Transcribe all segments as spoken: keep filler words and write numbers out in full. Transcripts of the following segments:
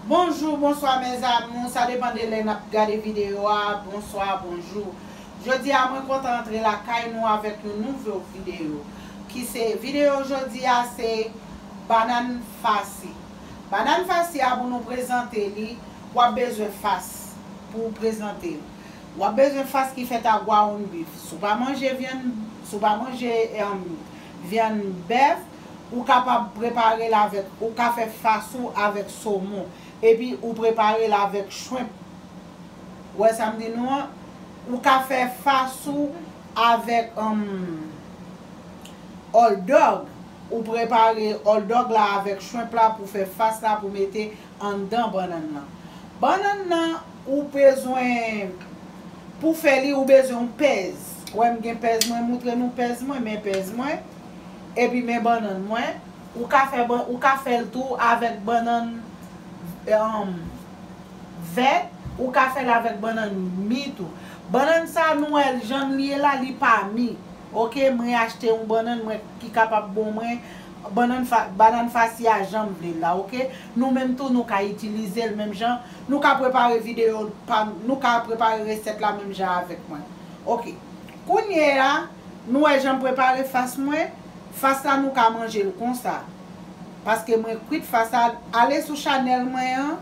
Bonjou, bonswa mes amours, sa depann de lè n ap gade videyo a, bonswa, bonjou. Jodi a mwen kontan antre lakay nou avèk yon nouvo videyo, ki se videyo jodi a se banann fasi. Banann fasi a pou nou prezante li, w ap bezwen fas pou w prezante li. W ap bezwen fas ki fèt a ground beef. Si w pa manje vyann, si w pa manje, em, vyann bèf, ou kapab prepare l avèk, ou ka fè fas ou avèk somon. Epi ou prepare l avèk shrimp. Ou wè sa m di nou an? Ou ka fè fas ou avèk, em, hot dog. Ou prepare hot dog la avèk shrimp la pou fè fas la pou mete anndan bannann nan. Bannann nan, ou bezwen, pou fè li, ou bezwen yon pèz. Ou wè m gen pèz mwen, moutre nou pèz mwen, men pèz mwen. Epi men bannann mwen. Ou ka fè ban-, ou ka fè l tou avèk bannann, em, vèt, ou ka fè l avèk bannann mi tou. Bannann sa nou wè l jan l ye la, li pa mi. Oke, mwen achte yon bannann mwen ki kapab bon mwen, bannann fa-, bannann fasi a jan m vle l la, oke? Nou menm tou, nou ka itilize l menm jan. Nou ka prepare videyo pa, nou ka prepare resèt la menm jan avèk mwen. Oke. Kounye a, nou wè jan m prepare fas mwen. Fas la, nou ka manje l konsa. Paske mwen kwit fas la, ale sou chanèl mwen an,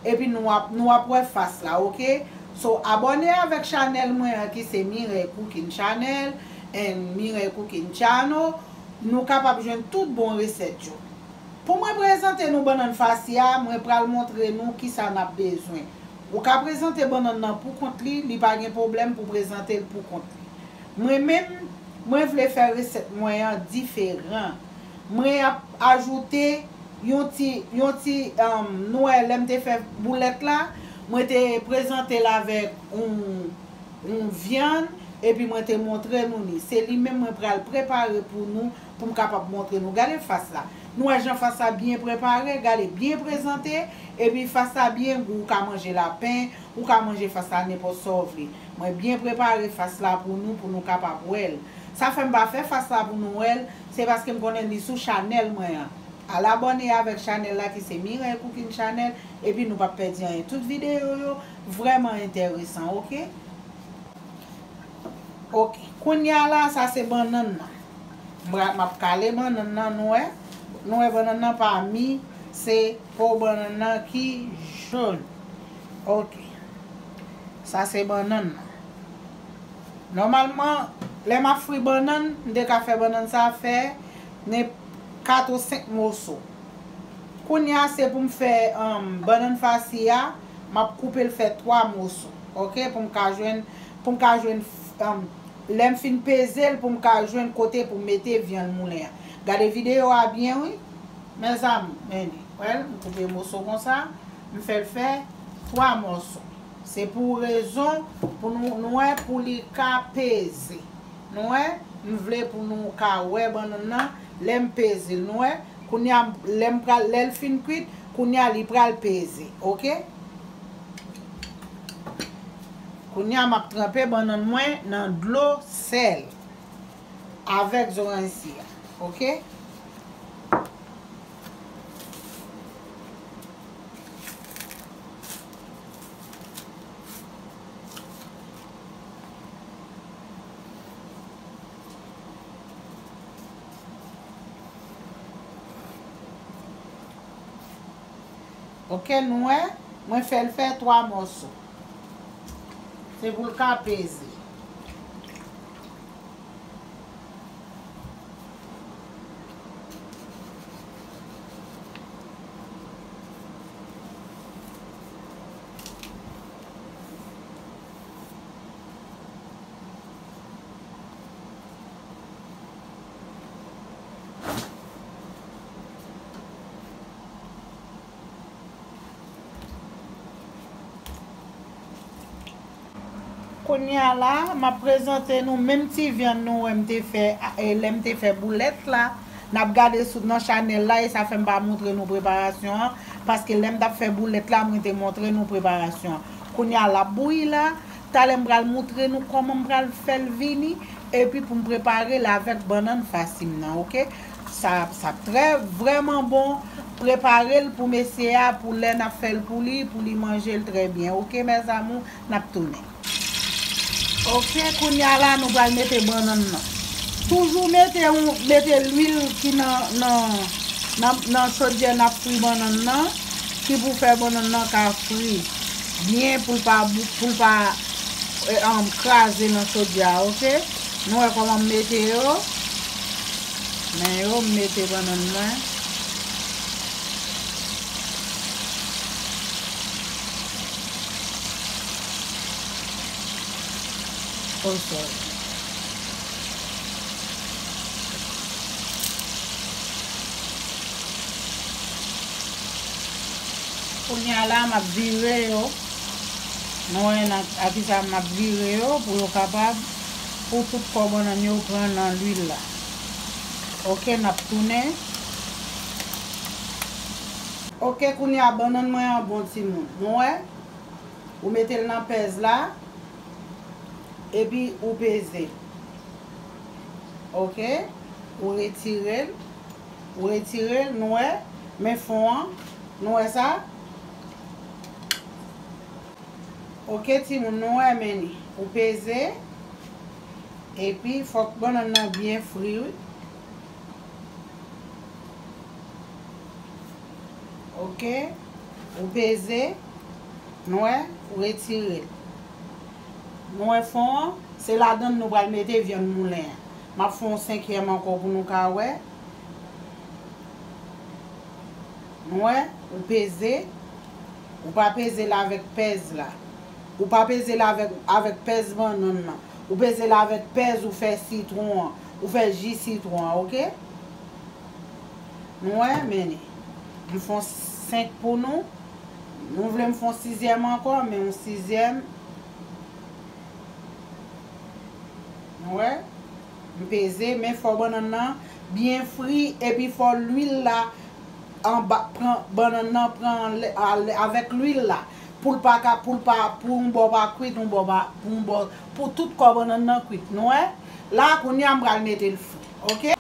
epi nou ap, nou ap wè fas la, oke? So, abòne avèk chanèl mwen an ki se Mireille Cooking Channel and Mireille Cooking Channel. Nou kapab jwenn tout bon resèt yo. Pou mwen prezante nou bannann fasi a, mwen pral montre nou kisa n ap bezwen. Ou ka prezante bannann nan pou kont li, li pa gen pwoblèm pou prezante l pou kont li. Mwen menm, mwen vle fè resèt mwen an diferan. Mwen ap ajoute yon ti, yon ti, em, nou wè lè m te fè boulèt la, mwen te prezante l avèk yon, yon vyann, epi mwen te montre nou li. Se li menm mwen pral prepare pou nou, pou m kapab montre nou. Gade fas la. Nou wè jan fas la byen prepare, gade, byen prezante, epi fas la byen gou, ou ka manje lapen, ou ka manje fas la nenpòt sa w vle. Mwen byen prepare fas la pou nou, pou nou kapab wè l. Sa fè m pa fè fas la pou nou wè l, se paske m konnen li sou chanèl mwen an. Al abòne avèk chanèl la ki se Mireille Cooking Channel, epi nou p ap pèdi anyen. Tout videyo yo vrèman enteresan, oke? Oke. Kounye a la, sa se bannann nan. M ap kale bannann nan, nou wè. Nou wè bannann nan pa mi, se po bannann nan ki jòn. Oke. Sa se bannann nan. Nòmalman, lè m ap fri bannann, m te ka fè bannann sa fè nen kat ou senk moso. Kounye a, se pou m fè, em, bannann fasi a, m ap koupe l fè twa moso. Oke, pou m ka jwenn, pou m ka jwenn, em, lè m fin peze l, pou m ka jwenn kote pou m mete vyann moulen an. Gade videyo a byen, wi. Mes amours, men li. Wè l, m koupe moso konsa, m fè l fè twa mòso. Se pou rezon, pou nou, nou wè, pou li ka peze. Nou wè, m vle pou nou ka wè bannann nan, lè m peze l, nou wè. Kounye a, lè m pral, lè l fin kwit, kounye a li pral peze, oke? Kounye a, m ap tranpe bannann mwen nan dlo sèl avèk zoranj si a, oke? Oke, nou wè, mwen fè l fè twa mòso. Se pou l ka peze. Kounye a la, m ap prezante nou menm ti vyann nou wè m te fè, e, lè m te fè boulèt la. N ap gade sou, nan chanèl la, e sa fè m pa montre nou preparasyon an, paske lè m t ap fè boulèt la, mwen te montre nou preparasyon an. Kounye a, l ap bouyi la, talè m pral montre nou kòman m pral fè l vini, epi pou m prepare l avèk bannann fasi m nan, oke? Sa, sa trè, vrèman bon, Prepare l pou mesye a, pou lè n ap fè l pou li, pou li manje l trè byen. Oke, mes amours, n ap tounen. Oke, kounye a la, nou pral mete bannann nan. Toujou mete yon, mete lwil ki nan, nan, nan, nan chodyè n ap fri bannann nan, ki pou fè bannann nan ka fri byen pou l pa, pou l pa, eh, um, kraze nan chodyè a, oke? Nou wè kòman m mete yo. Men yo, m mete bannann mwen. Oh, sorry. Kounye a la, m ap vire yo. Nou wè nan, a kisa m ap vire yo pou yo kapab, pou tout kò bannann yo pran nan lwil la. Oke, n ap tounen. Oke, kounye a bannann mwen an bon timoun. Nou wè? Ou mete l nan pèz la, epi ou peze. Oke? Ou retire l. Ou retire l, nou wè? Men fon an. Nou wè sa? Oke, timoun, nou wè men li. Ou peze. Epi, fòk bannann nan byen fri, wi. Oke. Ou peze. Nou wè, ou retire l. Nou wè fon an, se ladan l nou pral mete vyann moulen an. M ap fè yon senkyèm ankò pou nou ka wè. Nou wè, ou peze. Ou pa peze l avèk pèz la. Ou pa peze l avèk, avèk pèz bannann nan. Ou peze l avèk pèz ou fè sitwon an. Ou fè ji sitwon an, oke? Nou wè, men li. M fè yon senk pou nou. Nou vle m fè yon sizyèm ankò, men yon sizyèm. Nou wè? M peze, men fò bannann nan byen fri, epi fò lwil la anba, pran, bannann nan pran anlè, anlè, avèk lwil la. Pou l pa ka, pou l pa, pou yon bò pa kwit, yon bò pa, pou yon bò, pou tout kò bannann nan kwit. Nou wè? La, kounye a, m pral mete l fri. Oke?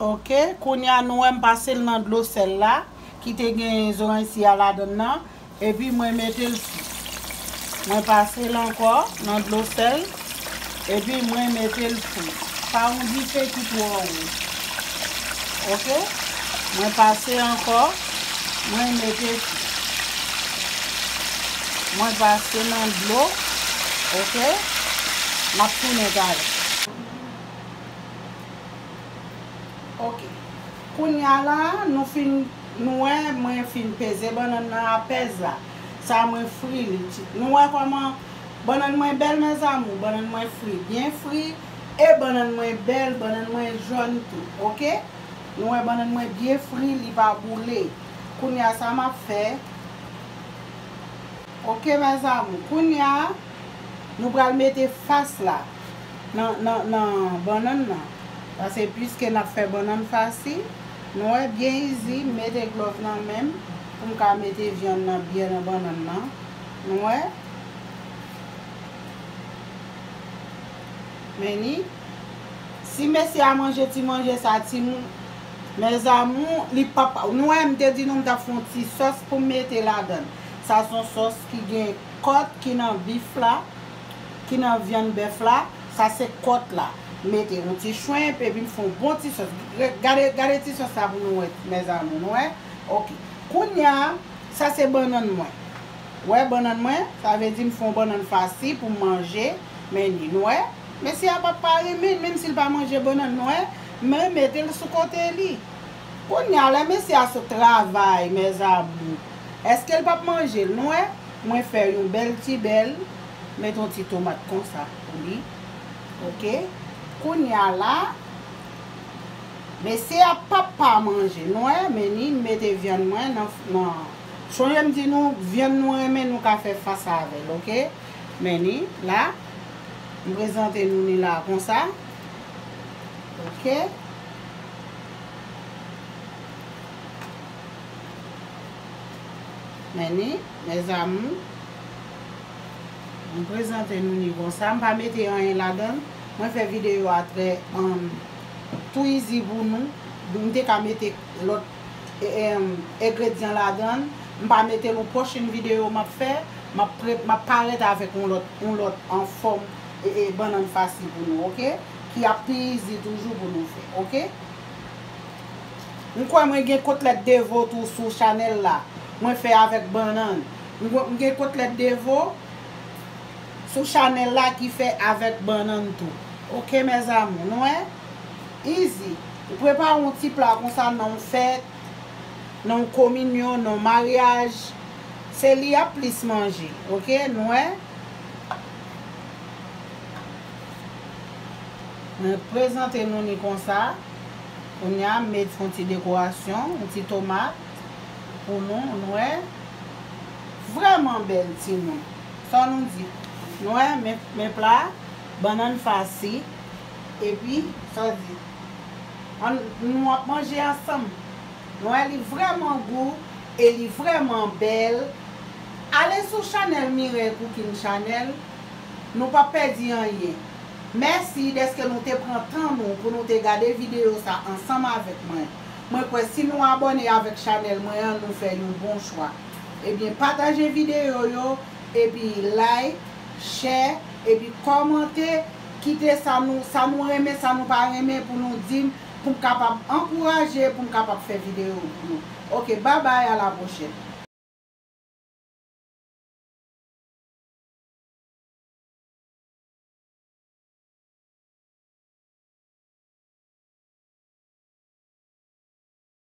Oke, kounye a, nou wè, m pase l nan dlo sèl la, ki te gen zoranj si a ladann nan. Epi mwen mete l fri. Mwen pase l ankò nan dlo sèl. Epi mwen mete l fri. Pa yon dife ki twò wo. Oke? Mwen pase ankò. Mwen mete fri. Mwen pase nan dlo. Oke? M ap tounen talè. Oke. Kounye a la, nou fin, nou wè, mwen fin peze bannann nan a pèz la. Sa mwen fri li. Nou wè kòman bannann mwen bèl, mes amours? Bannann mwen fri, byen fri. E bannann mwen bèl, bannann mwen jòn tou. Oke? Nou wè bannann mwen byen fri, li pa boule. Kounye a, sa m ap fè. Oke, mes amours. Kounye a, nou pral mete fas la nan, nan, nan bannann nan. Paske piske n ap fè bannann fasi, nou wè byen izi, m mete glòv nan men m pou m ka mete vyann nan byen nan bannann nan. Nou wè? Men ni. Si mesye a manje ti manje sa, timoun, mes amours, li p ap, nou wè, m te di nou m t ap fè yon ti sòs pou m mete ladann. Sa se yon sòs ki gen kòt, ki nan bif la, ki nan vyann bèf la. Sa se kòt la. M mete yon ti chwenp, epi m fè yon bon ti sòs. Gade, gade ti sòs la pou nou wè, mes amours, nou wè? Oke. Kounye a, sa se bannann mwen. Wè bannann mwen, sa vle di m fè yon bannann fasi pou m manje, men li, nou wè. Mesye a p ap pa renmen l, menm si l pa manje bannann, nou wè. Men mete l sou kote li. Kounye a, lè mesye a sot travay, mes amours, èske l p ap manje l, nou wè? Mwen fè yon bèl ti bèl, mete yon ti tomat konsa pou li. Oke? Kounye a la, mesye a p ap pa manje, nou wè, men ni, m mete vyann mwen nan, nan, sonje m di nou, vyann nou renmen, nou ka fè fas avè l, oke? Men ni, la, m prezante nou ni la konsa. Oke? Men ni, mes amours. M prezante nou ni konsa. M pa mete anyen ladan l. Mwen fè videyo a trè, um, tou izi pou nou. M te ka mete lòt e, em, engredyan ladan l. M pa mete l, yon pwochen videyo m ap fè, m ap pre- m ap parèt avèk yon lòt, yon lòt an fòm, e, e, bannann fasi pou nou, oke? Ki ap pi izi toujou pou nou fè, oke? M kwè mwen gen kotlèt devo tou sou chanèl la. Mwen fè avèk bannann. M gen- m gen kotlèt devo sou chanèl la ki fè avèk bannann tou. Oke, mes amours, nou wè? Easy. Ou prepare yon ti pla konsa nan yon fèt, nan yon kominyon, nan yon maryaj. Se li y ap plis manje, oke? Nou wè? Mwen prezante nou li konsa. Kounye a, m met yon ti dekorasyon, yon ti tomat pou nou, nou wè. Vrèman bèl, timoun. Sa nou di? Nou wè, men, men pla, bannann fasi, epi, sa di? Ann, nou ap manje ansanm. Nou wè, li vrèman gou e li vrèman bèl. Ale sou chanèl Mireille Cooking Channel. Nou p ap pèdi anyen. Mèsi dèske nou te pran tan nou pou nou te gade videyo sa ansanm avèk mwen. Mwen kwè si nou abòne avèk chanèl mwen an, nou fè yon bon chwa. Ebyen, pataje videyo yo, epi like, share, epi kòmante, kite sa nou, sa nou renmen, sa nou pa renmen pou nou di m, pou m kapab ankouraje, pou m kapab fè videyo pou nou. Oke, babay, a la pwochèn.